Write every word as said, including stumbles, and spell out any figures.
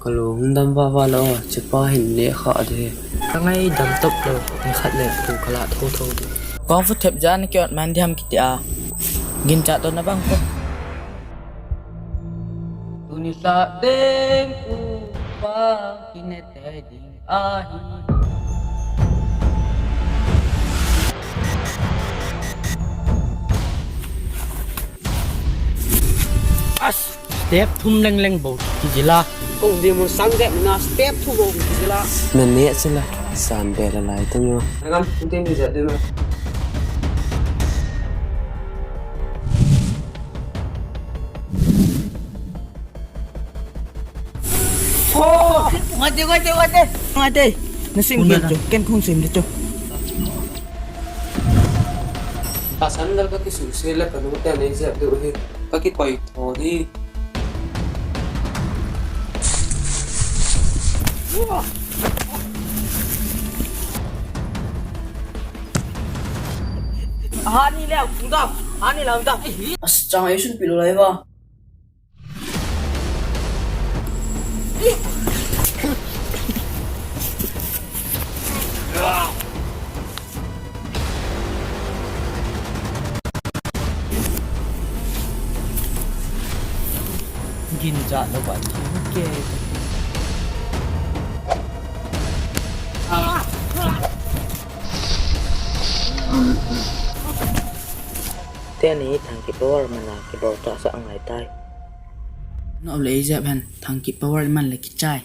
Alo, hung dam vava lo, chepa hin neh kha de. Ka ngaidam top lo, ni khat le tu kala tho tho de. Kung fu thep jan ki ot man diam kiti a. Ginchat to na bang ko. Tuni sa ding u pa kinete ding ahi. As, step thum leng leng bou kijil a. Kong di mun sang dep na step thum bou kijil a. Na neh chila, san be la lai ta mo. Ngam, tin ni ja de ma. Oh! Ngate, ngate, ngate. Ngate. Na sim gel chu. Ken khong sim de chu. Ka sandal ka kisu se la ka nu te nei jep de hi. Ka kikoi tho hi. Hani le, unda. Hani la, unda. As, chang ai sun pilo lai va. Ginchat lo ba, okay. Teni thangkip power mana kibol tasa angai tai. No le jep hen, thangkip power man le kichai.